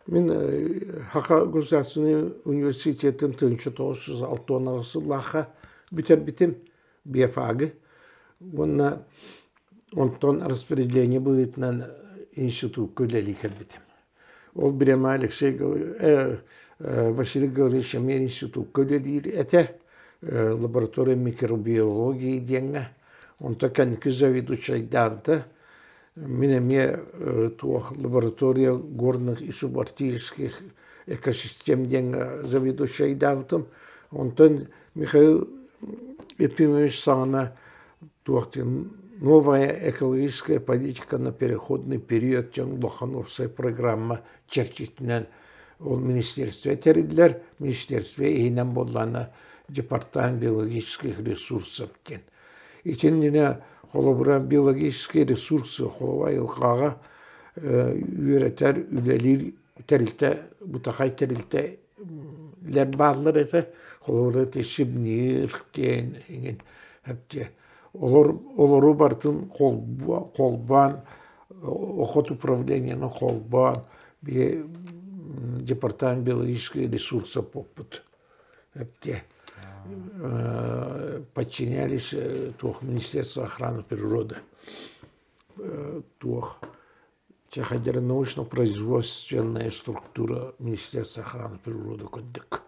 Мин Саха государственнай университетын 1968 сыллаахха бүтэрбитим биофагы уонна онтон распределение быһыытынан институкка үлэлии кэлбитим. Ол бириэмэ Алексей Василий Гаврилович эмиэ институкка үлэлиир этэ, лаборатория микробиологии диэҥҥэ. Онтон кэнники заведующайдаабыта. Мин эмиэ туох лаборатория горных и субарктических экосистем диэҥҥэ заведующайдаабытым. Онтон Михаил Ефимович саҕана туох диэн новая экологическая политика на переходный период диэн улахан уопсай программа чэрчитинэн ол министерство тэриллэр. Министерство иһинэн буоллаҕына департамент биологических ресурсов диэн. Итиннинэ холобура биологические ресурсы холобура айылҕаҕа үөрэтэр, үлэлиир тэрилтэ, бытахай тэрилтэлэр бааллар этэ. Холобура ити Сибнир диэн иҥин Олор, олору барытын холбоон, охот управлениены холбоон, департамент биологических ресурсов буолбут. Подчинялись туох Министерство охраны природы. Туох научно-производственная структура Министерства охраны природы курдук.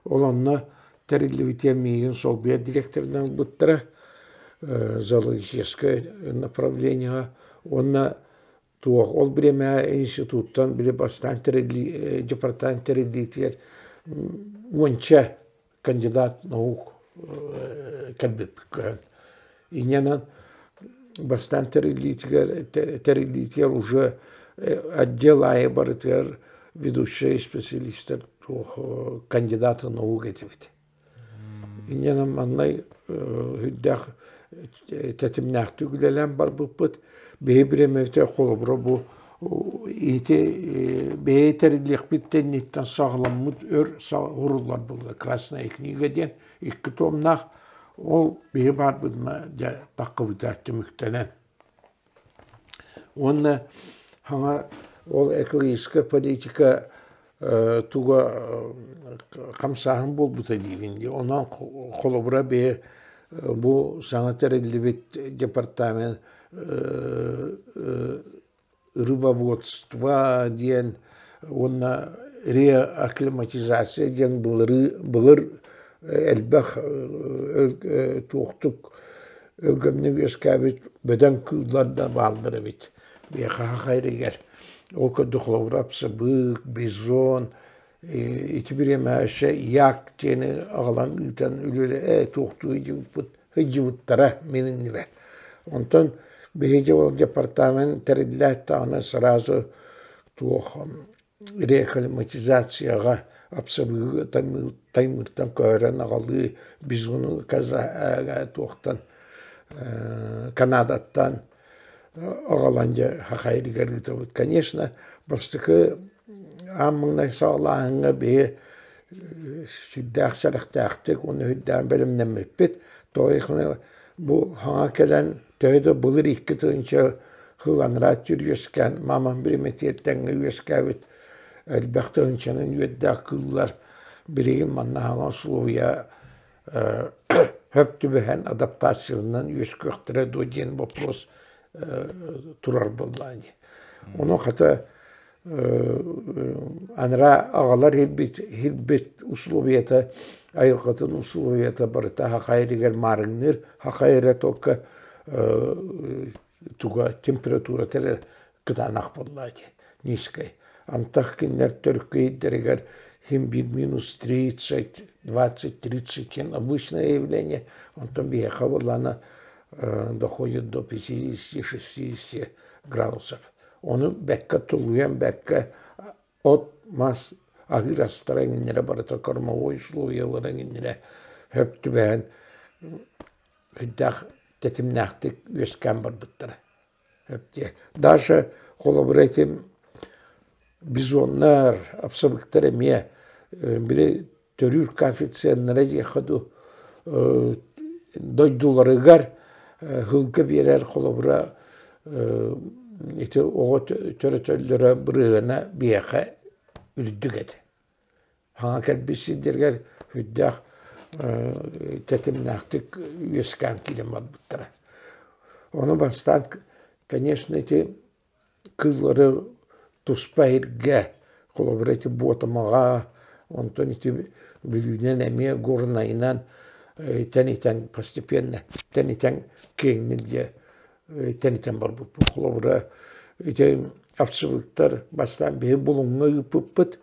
Ол онно тэриллибитэ миигин солбуйар директорынан ылбыттара зоологическое направлениеҕа уонна туох ол бириэмэҕэ институттан били бастаан департамент тэриллиитигэр уонча кандидат наук кэлбиппит көһөн. Инньэнэн бастаан тэриллиитигэр тэриллиитигэр уже отдел аайы барытыгар ведущай специалистар туох кандидаты наук этибит. Инньэнэн маннай үрдээх тэтимнээхтик үлэлээн барбыппыт. Биһи бириэмэбитигэр холобура бу ити бэйэ тэриллиэхпит кэнниттэн саҕаламмыт өр уруллар буолла Красная книга диэн икки томнаах ол биһи баарбытына дьэ таххыбыта түмүктэнэн. Уонна хаҥа ол экологическая политика туга хамсааһын буолбута диибин дии. Онон холобура бэйэ бу саҥа тэриллибит департамент рыбоводство диэн уонна реакклиматизация диэн былырыы былыр элбэх туохтук өлгөмнүк үөскээбит бөдөҥ кыыллар да бааллар эбит биһиэхэ саха сиригэр. Ол курдук холобура сыбык, бизон, ити бириэмэҕэ өссө як диэни аҕалан ыытан үлэлээ туохтуу сылдьыбыппыт сылдьыбыттара мин иннибэр. Онтон биһиги ол департамент тэриллээт даҕаны сразу туох рекклиматизацияҕа апсабыыгы таймыыртан көһөрөн аҕалыы бизону туохтан Канадаттан аҕалан дьэ хахайрыгар ыытабыт. Конечно, бастакы аан маҥнай саҕалааһыҥҥа биһи сүрдээх сэрэхтээхтик уонна үрдээн бэлэмнэммиппит. Тоҕо бу хаҥа кэлэн төһө да былыр 2000 сыл анараа өттүгэр үөскээн маамам бириэмэтигэр тэҥҥэ үөскээбит элбэх тыһыынчанан үөрдээх кыыллар билигин манна хаҥа усулуобуйа хөп түбэһэн адаптацияланан үөскүөхтэрэ дуо диэн боппуруос турар буоллаҕа дии. Ону хата анараа аҕалар иһирбит иһирбит условията айылҕатын условията барыта саха сиригэр маарыҥныыр саха сирэ только туга температурата эрэ кытаанах буоллаҕа дии низкай. Антах кинилэр төрүккэ иһиттэригэр син биир минус 30, 20-30 диэн обычное явление. Онтон биһиэхэ буоллаҕына доходит до 50-60 градусов. Ону бэккэ тулуйан бэккэ от мас аһыыр астара иҥиннэрэ барыта кормовой условиялара иҥиннэрэ хөп түбэһэн сүрдээх тэтимнээхтик үөскээн барбыттара. Даже холобура ити бизоннар, апсабыктар эмиэ били төрүүр коэффициеннара диэххэ дуу дойдуларыгар сылга биэрэр холобура ити оҕо төрөтөллөрө бырыһыана биһиэхэ үрдүк этэ. Хаҥа кэлбит сирдэригэр сүрдээх тэтимнээхтик үөскээн киирэн барбыттара. Ону бастаан, конечно, ити кыыллары туспа иһиргэ, холобура ити Буотамаҕа, онтон ити Бүлүүнэн эмиэ Горнайынан тэнитэн постепенно тэнитэн киэҥник дьэ тэнитэн барбыппыт. Холобура ити овцевыктар бастаан биһи Булуҥҥа ыыппыппыт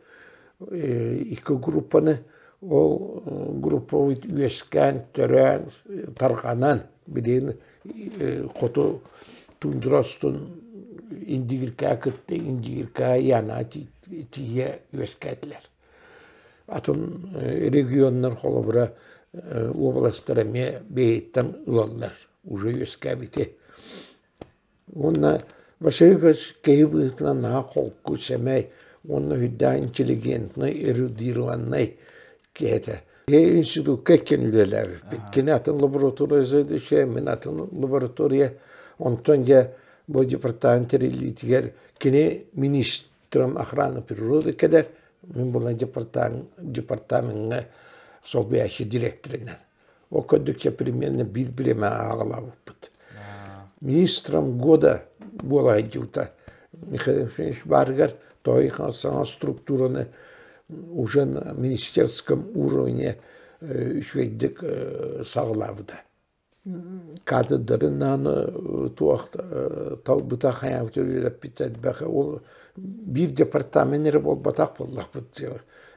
икки группаны ол группабыт үөскээн, төрөөн, тарҕанан билигин хоту тундра устун Индигиркаа кытта Индигиркаа Яна тиийэ үөскээтилэр. Атын регионнар холобура уобаластар эмиэ бэйэттэн ылаллар уже үөскээбити. Уонна Василий киһи быһыытынан наһаа холку, сэмэй уонна үрдээх интеллигентнай, эрудированнай киһи этэ. Институкка иккиэн үлэлээбиппит. Кини атын лаборатория заведующая, мин атын лаборатория. Онтон дьэ бу департамент тэриллиитигэр кини министром охраны природы кэлэр, мин буолан департамеҥҥа солбуйааччы директорынан. Ол көрдүкчэ примерно биир бириэмэ ааҕалаабыппыт. Министром года буола сылдьыбыта Михаил Ефимович баарыгар той саҥа структураны уже на министерском уровне үчүгэйдик саҕалаабыта. Кадрдарын аны туох талбыта хайаабыт үөрэппит элбэх ол биир департамент эрэ буолбатах буоллахпыт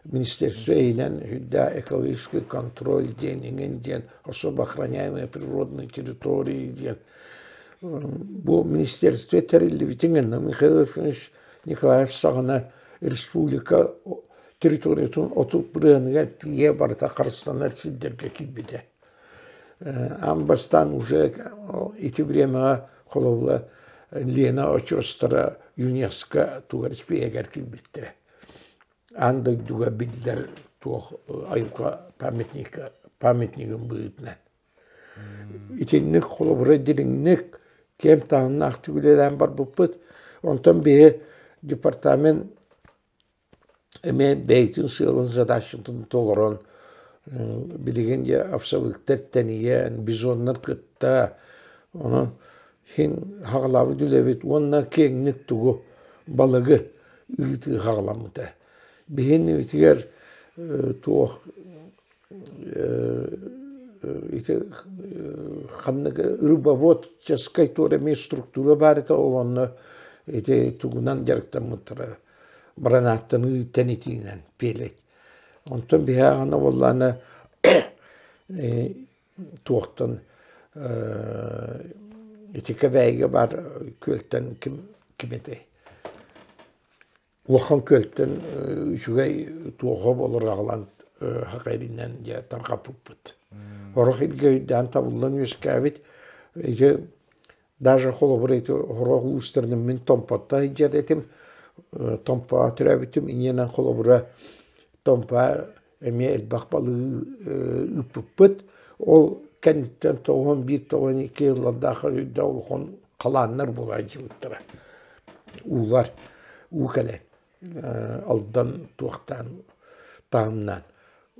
министерство иһинэн үрдээх экологический контроль диэн иҥин диэн особо охраняемые природные территории диэн бу министерство тэриллибитин гэннэ Михаил Ефимович Николаев саҕана республика территориятын 30 бырыһыаныгар тиийэ барыта харыстанар сирдэргэ киирбитэ. Аан бастаан уже ити времяҕа холобура Лена очуостара ЮНЕСКО тугар испииһэгэр киирбиттэрэ. Аан дойдуга биллэр туох айылҕа памятника памятнигын быһыытынан. Итинник холобура дириҥник кэм таһымнаахтык үлэлээн барбыппыт. Онтон биһи департамент эмиэ бэйэтин сыалын задачатын толорон билигин дьэ овсовиктар тэнийэн, бизоннар кытта онон син хаҕалаабыт үлэбит уонна киэҥник тугу балыгы ыытыы хаҕаламмыта. Биһинибитигэр туох ити ханнык рыбоводческай туора эмиэ структура баар этэ ол онно ити тугунан дьарыктаммыттара бранааттаныы тэнитиинэн пелеть. Онтон биһи аҕана буоллаҕына туохтан ити Кэбээйигэ баар күөлтэн ким ким этэй Улахан күөлтэн үчүгэй туоха буолар аҕалан хакайринэн дьэ тарҕаппыппыт. Орох илгэ өйдөөн табыллан үөскээбит ити даже холобур ити орох улуустарынан мин Томпотто сылдьар этим. Томпоҕо төрөөбүтүм инньэнэн холобура Томпо эмиэ элбэх балыгы ыыппыппыт. Ол кэнниттэн 91 92 сыллардаах үрдэ улахан халааннар буола сылдьыбыттара. Уулар, уу кэлэн Алдан туохтаан таһымнаан.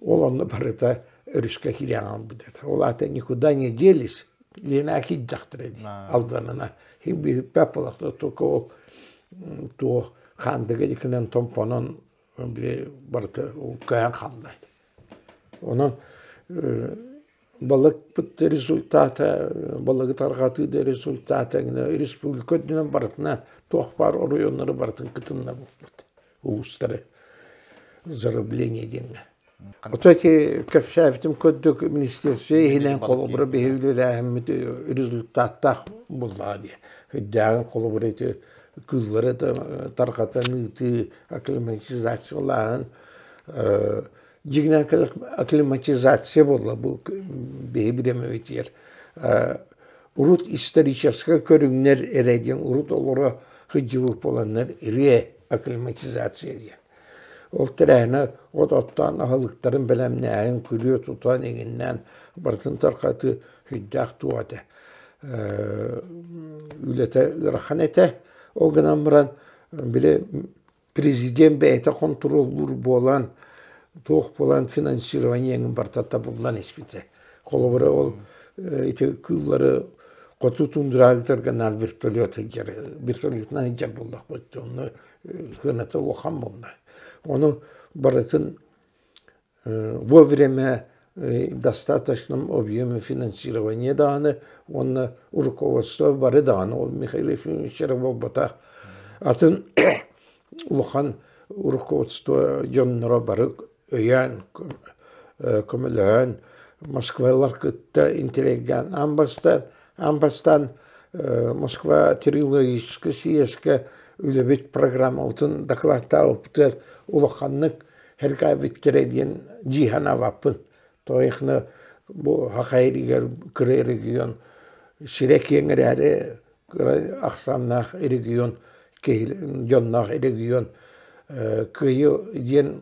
Ол онно барыта өрүскэ киирэн хаалбыт этэ. Ол аата никуда не делись, Лена киирдэхтэрэ дии Алданына. Бүппэт буолахта только ол туох Хаандыга дикинэн Томпонон били барыта ол көһөн хаалла. Онон балыкпыт результата, балыгы тарҕатыы да результата республика үрдүнэн барытына туох баар оройуоннары барытын кытыннарбыппыт улуустары зарубление диэҥҥэ. Ото ити кэпсээбитим курдук министерство иһинэн холобура биһи үлэлээһиммит результаттаах буоллаҕа дии. Үрдээҕин холобура ити кыыллары тарҕатан ыытыы, акклиматизациялааһын дьиҥинэн акклиматизация буолла бу биһи бириэмэбитигэр. Урут историческай көрүҥнэр эрэ диэн урут олоро сылдьыбыт буоланнар реакклиматизация диэн. Ол тэрээһинэ от оттоон аһылыктарын бэлэмнээһин, күрүө тутан иҥиннээн барытын тарҕатыы сүрдээх туох этэ үлэтэ ыарахан этэ. Ол гынан баран били Президент бэйэтэ хонтуруоллуур буолан, туох буолан финансирование эҥин барыта табыллан испитэ. Холобура, ол ити кыыллары хоту тундраҕытарга наар вертолет сылдьар, вертолетунан сылдьар буоллахпыт, онно сыаната улахан буолла. Ону барытын вовремя в достаточном объеме финансирования даҕаны уонна руководство бары даҕаны ол Михаил Ефимович эрэ буолбатах атын улахан руководство дьонноро бары өйөөн көмөлөһөн Москвалар кытта интеллигент аан бастаан аан бастаан Москва трилогическай съезкэ үлэбит программабытын дакылааттаабыппытыгар улаханнык Эргээбиттэрэ диэн дии санаабаппын. Тоҕо бу Саха сиригэр кыра регион сирэ киэҥ эрээри кыра ахсааннаах регион дьонноох регион кыайыы диэн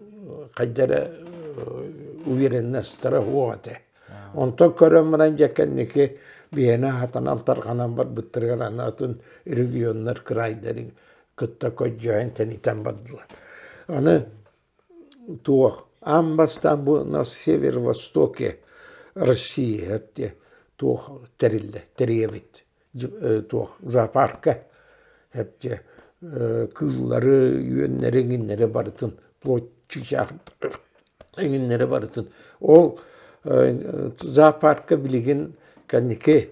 хайда эрэ уверенностара суох этэ. Онтон көрөн баран дьэ кэнники биһиэнэ хатанан тарҕанан барбыттарыгар аны атын регионнар кыраайдарын кытта көдьөөн тэнитэн бардылар. Аны туох аан бастаан бу на северо-востоке России эпте туох тэриллэ тэрийэбит туох зоопарка эпте кыыллары үөннэри эҥиннэри барытын плоть чычаах эҥиннэри барытын ол зоопарка билигин кэнники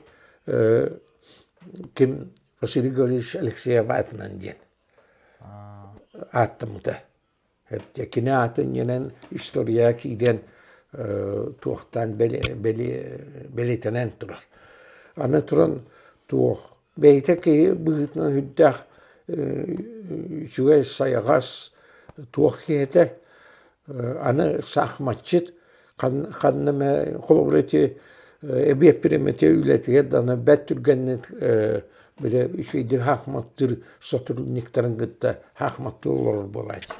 ким Василий Гаврильевич Алексеев аатынан диэн ааттаммыта. Кини аатын иҥэн история киирэн туохтаан бэлиэтэнэн турар. Аны туран туох бэйэтэ киһи быһыытынан сүрдээх үчүгэй сайаҕас туох киһи этэ. Аны саахыматчыт ханна эмэ холобура ити эбиэт пирамида үлэтигэр даҕаны бэрт түргэнник били үчүгэйдик хаахматтыыр сотрудниктарын кытта хаахматтыы олорор буолааччы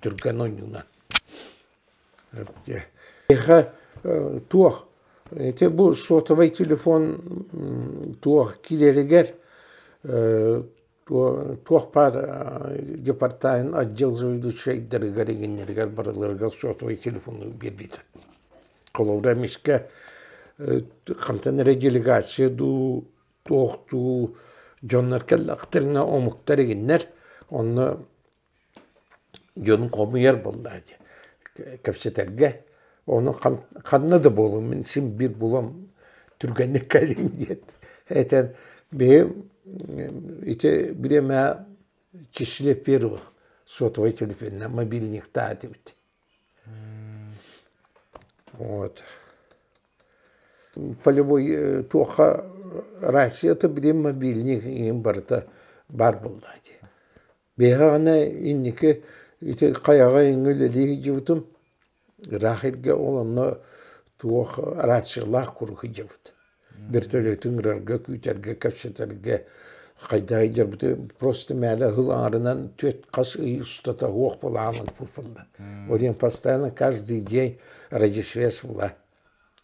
түргэн ойуунан Эһэ туох ити бу сотовай телефон туох киирэригэр Туох баар департамент отдел заведующайдарыгар иҥиннэригэр барыларыгар сотовай телефону биэрбитэ. Холобура эмискэ хантан эрэ делегация дуу, туох дуу дьоннор кэллэхтэринэ омуктар игиннэр онно дьонун хомуйар буоллаа дии кэпсэтэргэ. Ону ханна да буолун мин син биир булам түргэнник кэлиҥ диэн этэн биһи ити бириэмэ числе первых сотовай телефонна мобильниктаах этибит. Вот. Полевой туохха рацията билим мобильник иҥин барыта баар буолла дии. Биһиэхэ инники ити хайаҕа иҥҥэ үлэлии сылдьыбытым, ыраах сиргэ ол онно туох рациялаах куруук сылдьабыт. Вертолету ыҥырарга, күүтэргэ, кэпсэтэргэ хайдах сылдьарбыты просто мээлэ сыл аҥарынан түөрт хас ый устата суох буолаҕын буолла. Ол иһин постоянно каждый день радиосвязь була.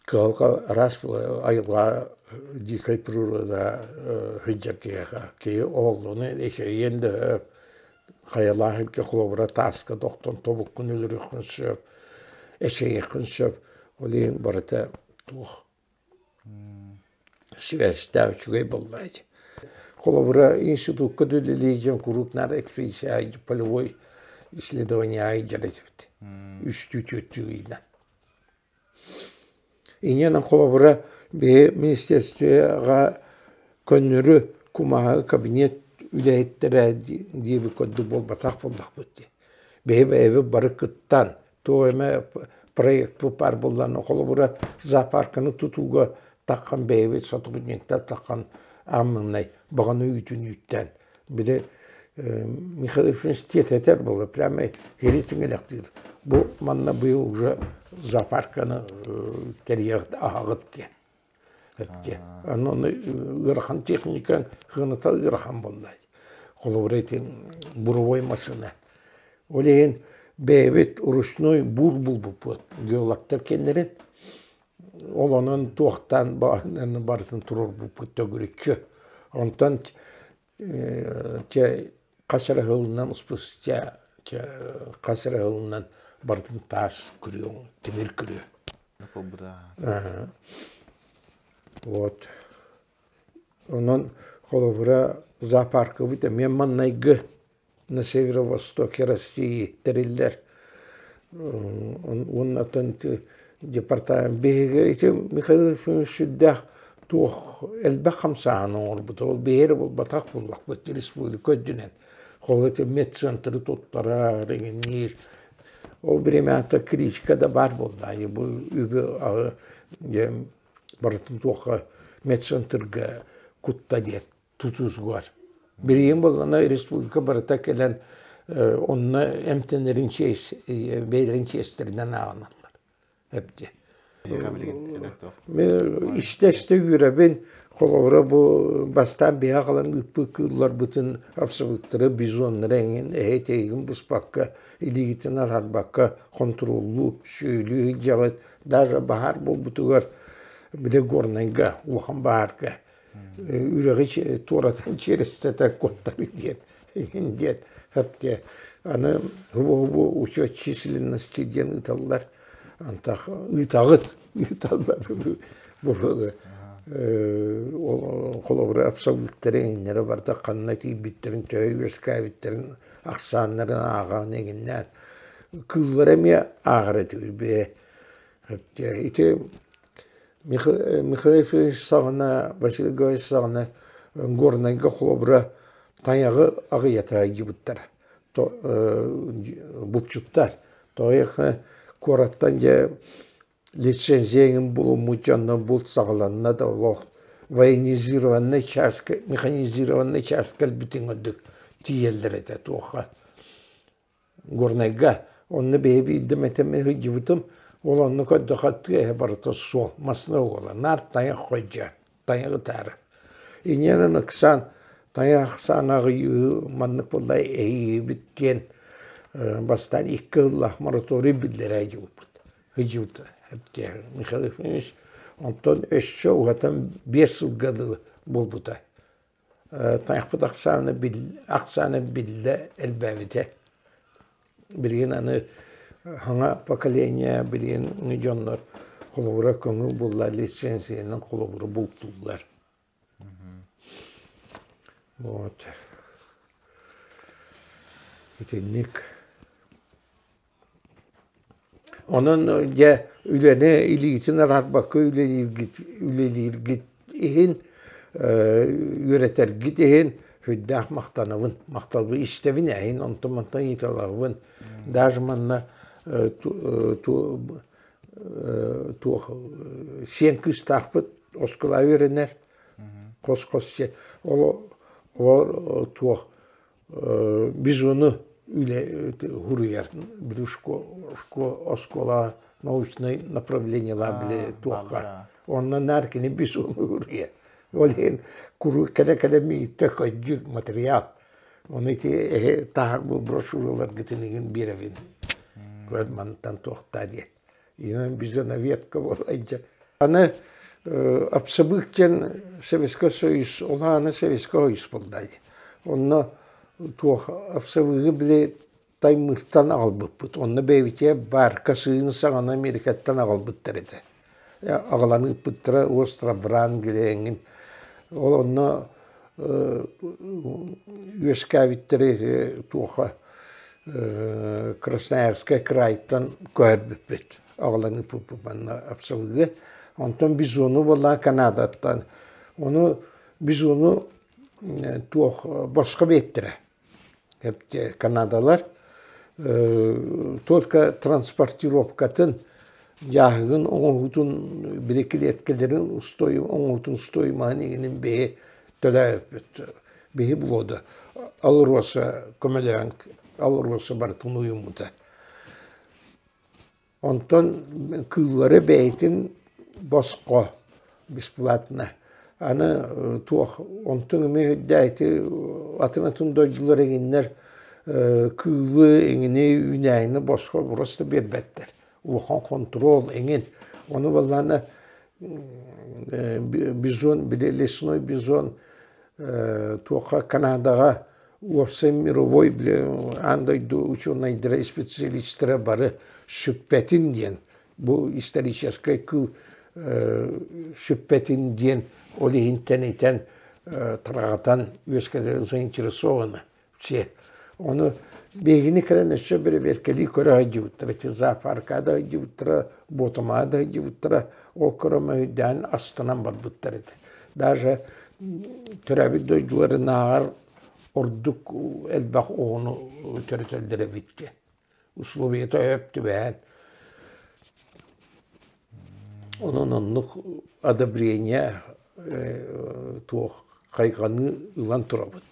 Кыһалҕа араас айылҕа дикай природа сылдьар киһиэхэ киһи оһоллону эчэйиэн да сөп, хайалаах илгэ холобура тааска да охтон тобуккун өлөрүөххүн сөп, эчэйиэххин сөп. Ол иһин барыта туох сибээстээх үчүгэй буолла ити. Холобура институкка да үлэлии дьон куруук наар экспедиция полевой исследование сылдьар этибит. Үстүү түөртүү ыйынан. Инньэ холобура, биһи министерствоҕа көннөрү кумааҕы кабинет үлэһиттэрэ диэбит курдук буолбатах буоллахпыт дии. Биһи бэйэбит бары кыттан, туох эмэ проекпыт баар буоллаҕына, холобура, зоопарканы тутууга таххан бэйэбит сотрудниктар таххан аан маҥнай баҕана үүтүн үүттээн Били Михаил Ефимович тиэтэтэр буолла, прямо хири Бу манна быйыл уже зоопарканы тэрийэҕит аһаҕыт диэн. Аны ыарахан техника хыаната ыарахан буолла. Холобура ити буровой машина. Ол иһин бэйэбит ручной бур булбуппут геологтар кэннэрин Ол онон туохтаан барытын туруорбуппут төгүрүччү. Онтон чэ Хас эрэ сылынан спустя хас эрэ сылынан барытын таас күрүө, тимир күрүө. Вот. Онон холобура зоопаркабыт эмиэ маннайгы на северо-востоке России тэриллэр. Уонна департамент биһиги ити Михаил Ефимович сүрдээх туох элбэх хамсааһын оҥорбута. Ол биһиги эрэ буолбатах буоллахпыт республика үрдүнэн. Холобура ити медцентры туттарар, эҥинниир. Ол бириэмэҕэ критика да баар буолла. Бу үбү дьэ барытын туохха медцентрга кутта диэн тутуутугар. Билигин буоллаҕына республика барыта кэлэн онно эмтэнэрин бэйэлэрин чиэстэринэн ааҕыналлар. Эбди. Истэ-истэ үөрэбин. Холобура бу бастаан биһи аҕалан ыыппыт кыылларбытын апсыбыттары, бизоннары эҥин эһэ-тэйигин быспакка, илиигитин араарбакка хонтуруоллуу, сүөлүү сылдьаҕыт. Даже баһаар буолбутугар били Горнайга улахан баһаарга үрэҕи туоратан чиэрэстэтэ куттар диэн иһин диэн хэптиэ аны хубу учет численности диэн ыыталлар антах ыытаҕыт ыыталлар бу холобура абсолюттары эҥиннэрэ барыта ханна тиийбиттэрин төһө үөскээбиттэрин ахсааннарын ааҕан эҥиннээн кыыллара эмиэ ааҕар этибит бэйэ ити Михаил Ефимович саҕана, Василий Гаврилович саҕана Горнайга холобура тайаҕы аҕыйата сылдьыбыттара булчуттар. Тоҕо куораттан дьэ лицензия эҥин булуммут дьоннор булт саҕаланна да олох военизированнай чааска, механизированнай чаас кэлбитин курдук тиийэллэр этэ туохха Горнайга. Онно бэйэ биирдэм этэммин сылдьыбытым. Ол онно көрдөххө тыаһа барыта суол, массыына уола, наар тайах хойдьо, тайах ытаары. Инньэнэн ыксаан, тайах ахсаан аҕыйыы маннык буолла эһиибит диэн бастаан икки сыллаах мораторий биллэрэ сылдьыбыппыт. Сылдьыбыта Михаил Ефимович. Онтон өссө уһатан 5 сылга дылы буолбута. Тайахпыт ахсаана ахсаана биллэ элбээбитэ. Билигин аны саҥа поколение билигин дьоннор холобура көҥүл булла лицензиянан холобуру бултууллар. Вот. Итинник. Онон дьэ үлэни илиитин араарбакка үлэлииргит үлэлииргит иһин, үөрэтэргит иһин сүрдээх махтанабын. Махталбын истэбин эһин, онтон-мантан ыйыталаһабын. Даже манна туох сиэн кыыстаахпыт оскуолаҕа үөрэнэр, хос-хос сиэн. Ол туох бизону үлэ хуруйар оскуола научнай направлениелар били туохха онно наар кини бизону хуруйар ол иһин куруук кэлэ-кэлэ мииттэ көддьүк материал ону ити эһи таһар бу брошюраларгытын игин биэрэбин көр мантан туохтаа диэн Инэн бизоноведка буолайдьа аны Апсабык диэн Советскай Союз улаана Советскай Союз буолла онно туох Апсабыгы били Таймыртан аҕалбыппыт онно бэйэбитигэр баарка сыыйын саҕана Америкаттан аҕалбыттар этэ аҕалан ыыппыттара остров Врангеля эҥин ол онно үөскээбиттэри туоха Красноярскай крайтан көһөрбүппүт аҕалан ыыппыппыт манна Апсалыга онтон бизону буоллаҕа Канадаттан ону бизону туох босхо биэртэрэ Канадалар только транспортировкатын дьааһыгын оҥоһуутун били килиэткэлэрин оҥоһуутун стоимоһын иһинин биһи төлөөбүппүт биһи булуода АЛРОСА көмөлөһөн АЛРОСА барытын уйуммута Онтон кыыллары бэйэтин босхо, бесплатно. Аны туох онтон эмиэ үрдээти атын-атын дойдулар эҥиннэр кыылы эҥини үүнээйини босхо просто биэрбэттэр. Улахан хонтуруол эҥин. Ону буоллаҕына бизон, били лесной бизон туохха Канадаҕа Уопсай мировой били аан дойду учуонайдара, специалистара бары сүппэтин диэн, бу историческай кыыл сүппэтин диэн ол иһин тэнитэн тарҕатан үөскэтэ заинтересованы все. Ону биһигини кэлэн өссө бэрэбиэркэлии көрө сылдьыбыттара, ити зоопарка да сылдьыбыттара, Буотамаҕа да сылдьыбыттара, ол көрө мөһүйдээн астынан барбыттар этэ. Даже төрөөбүт дойдуларынааҕар ордук элбэх оҕону төрөтөллөр эбит диэн. Условиета өп түбэһэн. Онон оннук одобрение туох хайҕаныы ылан турабыт.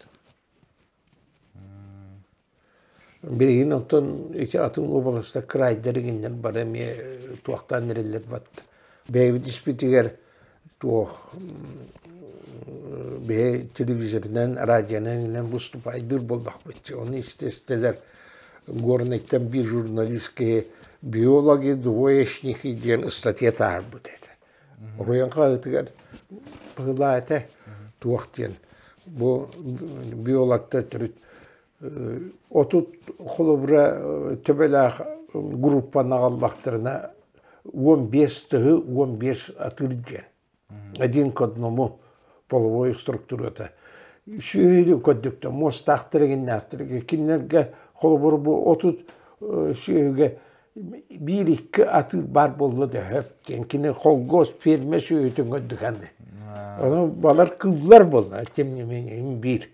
Билигин оттон ити атын уобаластар кыраайдар игиннэр бары эмиэ туохтаан эрэллэр батта. Бэйэбит испитигэр туох бэйэ телевизорынан, радионан выступайдыыр буоллахпыт. Ону истэ-истэлэр Горнайтан биир журналист киһи биологи двоечники диэн ыстатыйа таһаарбыт этэ. Оройуон хаһыатыгар быһылаа этэ туох диэн бу биологтар төрүт 30 холобура төбөлөөх группаны аҕаллахтарына 15 тыһы 15 атыыр диэн один к одному половой структурата сүөһү көрдүктэ муостаахтар игиннээхтэр кинилэргэ холобур бу 30 сүөһүгэ биир-икки атыыр баар буолла да сөп диэн кини холгуос ферме сүөһүтүн көрдүканы ону балар кыыллар буолла тем не менее биир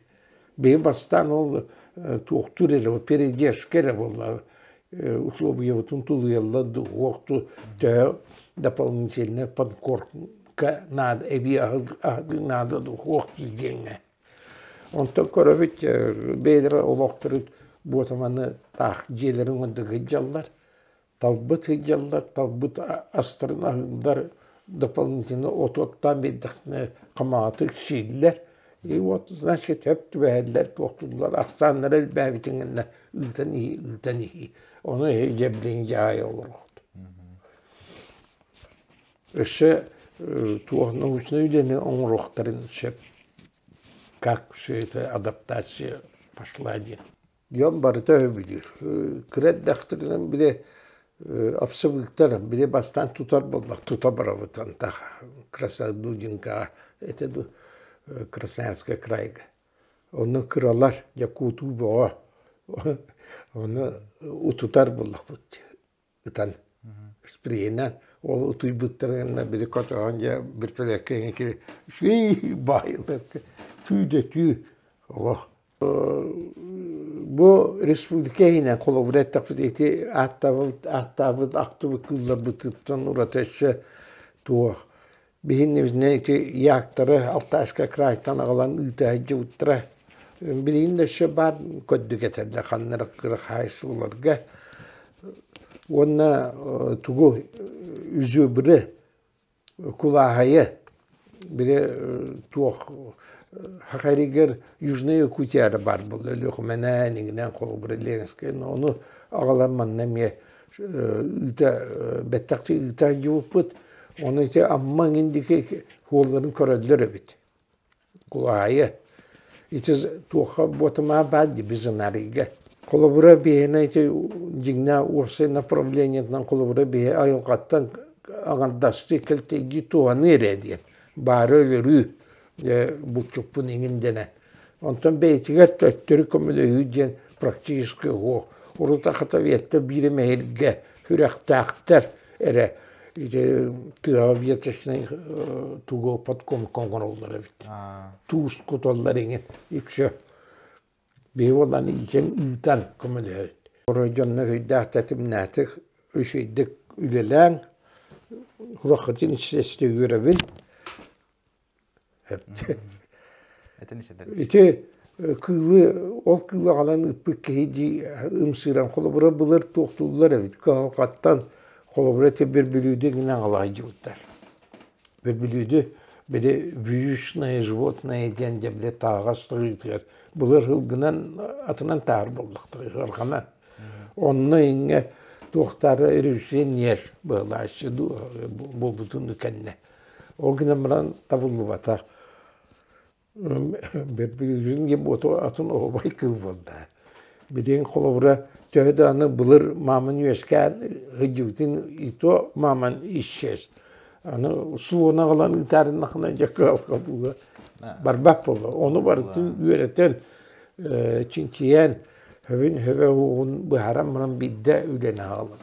Биһи бастаан ол туохтуур эрэ передержка эрэ буолла условиябытын тулуйаллар уохту төһө дополнительная подкормка наада эбии аһылык наада уохту диэҥҥэ. Онтон көрөбүт бэйэлэрэ олохторун буотаманы таах дьиэлэрин оннук сылдьаллар талбыт сылдьаллар, талбыт астарын аһыыллар, дополнительно оту оттоон биэрдэхтэринэ хамаҕатык сииллэр. И вот, значит, сөп түбэһэллэр, туохтууллар, ахсааннара элбээбитин гэннэ ыытан иһии, ыытан иһии. Ону эһиги дьэбдиҥ дьаһайа олороҕут. Өссө туох научнай үлэни оҥоруохтарын сөп. Как все это адаптация пошла диэн. Дьон барыта өйбүлүүр. Кыра эрдэхтэринэн били обсыбыктар били бастаан тутар буоллах тута барабыт антах Краснодудинкаҕа это ду Красноярскай крайга. Онно кыралар якутуу бөҕө ону утутар буоллахпыт ытан спрейинэн ол утуйбуттарына били көтөҕөн дьэ бөртөлүөккэ үчүгэй баайыларга түү да түү олох бу республика иһинэн холобура эттэхпит ити ааттаабыт ааттаабыт ахтыбыт кыылларбытыттан ураты өссө туох Биһиннибитинэ ити яктары Алтайскай крайтан аҕалан ыыта сылдьыбыттара. Билигин да өссө баар көрдүк этэллэр ханна эрэ кыра хаһаайыстыбаларга. Уонна тугу үзүбүрү кулааһайы били туох Хахаригар Южная Якутия эрэ баар буолла Өлүөхүмэнэн иҥинэн холобура Ленскэй ону аҕалан манна эмиэ ыыта бэттэх ыыта сылдьыбыппыт. Ону ити Амма эҥин диэки суолларын көрөллөр эбит. Кулаайы. Ити туохха буотумаа баар дии бизонарийга. Холобура биһиэнэ ити дьиҥнээх уопсай направлениетынан холобура биһи айылҕаттан аҥардастыы кэлтэйдии туһаныы эрэ диэн баары өлөрүү булчуппун иҥин дэнэн. Онтон бэйэтигэр төттөрү көмөлөһүү диэн практически суох. Урут Ахатоветтар биир эмэһиргэ сүрэхтээхтэр эрэ ити тыаҕа веточный тугу подкормка оҥороллор эбит. Туус куталлар иҥин и все. Биһи буолан иитэн ыытан көмөлөһөбүт. Дьоннор өйдөөх тэтимнээтик, үчүгэйдик үлэлээн, ураххытын иччэстэ үөрэбин. Ити кыылы ол кыылы аҕалан ыппыт киһи дии ымсыыран холобура былыр туохтууллар эбит кыһалҕаттан холобура ити бөрбүлүүдү гынан аҕалаайдьыбыттар. Бөрбүлүүдү били вьючное животное диэн дьэ били тааҕас тыытыгар былыр ылгынан атынан таар буоллахтара ыарҕанан. Онно иҥҥэ туохтаары революционер быһылааччы буолбутун кэннэ. Ол гынан баран табыллыбата. Бэрбигин диэн буоту атын оһобай кыыл буолла. Билигин холобура төһө да аны былыр мааман үөскээн сылдьыбытын и то мааман исчез. Аны суона аҕалан ыытаарыннахына дьэ кыһалҕа буолуо. Барбат буолла. Ону барытын үөрэтэн, чинчийэн, хөбүн хөбө уоҕун быһааран баран биирдэ үлэни аҕалар.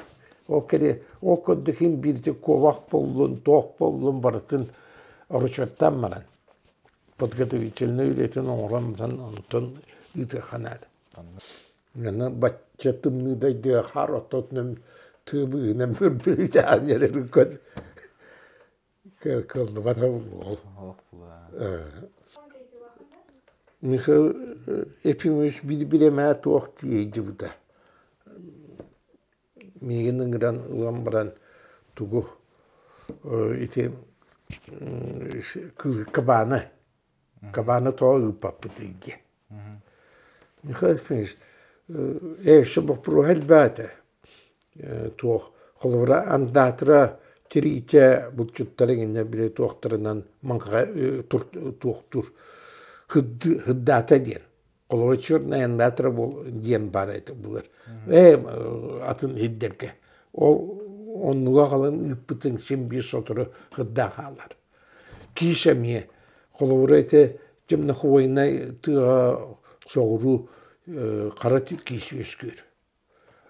Ол кэри ол курдук иһин биирдэ куобах буоллун, туох буоллун барытын оручуоттаан баран подготовительнай үлэтин оҥорон баран онтон ыытыахха наада. Аны бачча тымныы дайдыга хаар ортотунан тыа быыһынан бырбыытаан эрэр кыаллыбата ол. Михаил Ефимович биир-биир туох тиэйдибитэ. Миигин ыҥыран ылан баран тугу ити кабаны кабаны тоҕо ыыппаппытый диэн. Михаил Ефимович ээ боппуруоһа элбээтэ. Туох холобура андаатыра тириитэ булчуттар иҥинэ били туохтарынан маҥхаҕа туохтуур хыддаата диэн. Холобура черная андаатыра диэн баар этэ былыр. Ээ атын иһирдэргэ. Ол оннуга аҕалан ыыппытыҥ син биир сотору хырдаан хаалар. Киис эмиэ холобура ити темнохвойнай тыаҕа соҕуруу хара киис үөскүүр.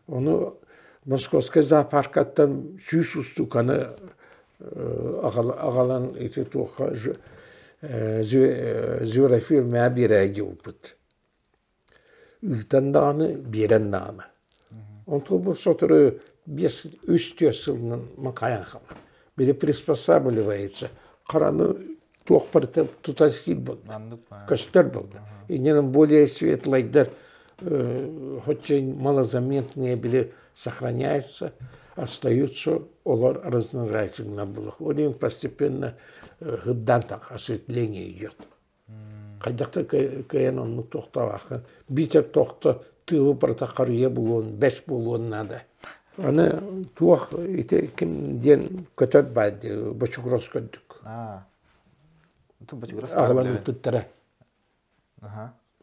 Ону Московскай зоопаркаттан 100 устууканы аҕалан ити туохха зверофермаҕа биэрээги ылбыт. Ыытан даҕаны, биэрэн даҕаны. Онтон бу сотору биэс, үс-түөрт сылынан макайан хаалар. Били приспосабливается. Хараны туох барыта тута сиир буолла. Көстөр буолла. Иннинэн более светлайдар очень малозаметные били сохраняются, остаются, олор разнообразительно было. Ол постепенно хыддан так осветление идет. Хайдах да кыайан оннук туохтаабаккын. Биитэр тохто тыыбы барыта харыйа буолуон, бэс буолуон наада. Аны туох ити ким диэн көтөр баар дии, бочугурас көрдүк. Аҕалан ыыппыттара.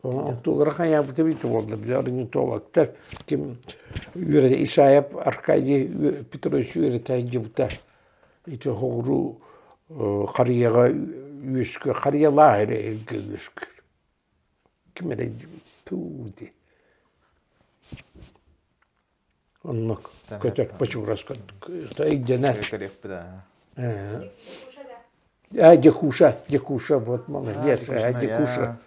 Онтулара хайаабыта бит буолла, били орнитологтар ким үөрэ Исаев Аркадий Петрович үөрэтэ сылдьыбыта. Ити оҕуруу харыйаҕа үөскүө, харыйалаах эрэ эргэ үөскүүр. Ким эрэ туу дии. Оннук көтөр бочугурас көрдүк. Өйдөнөр. А, Дикуша, Дикуша, вот молодец, а, Дикуша.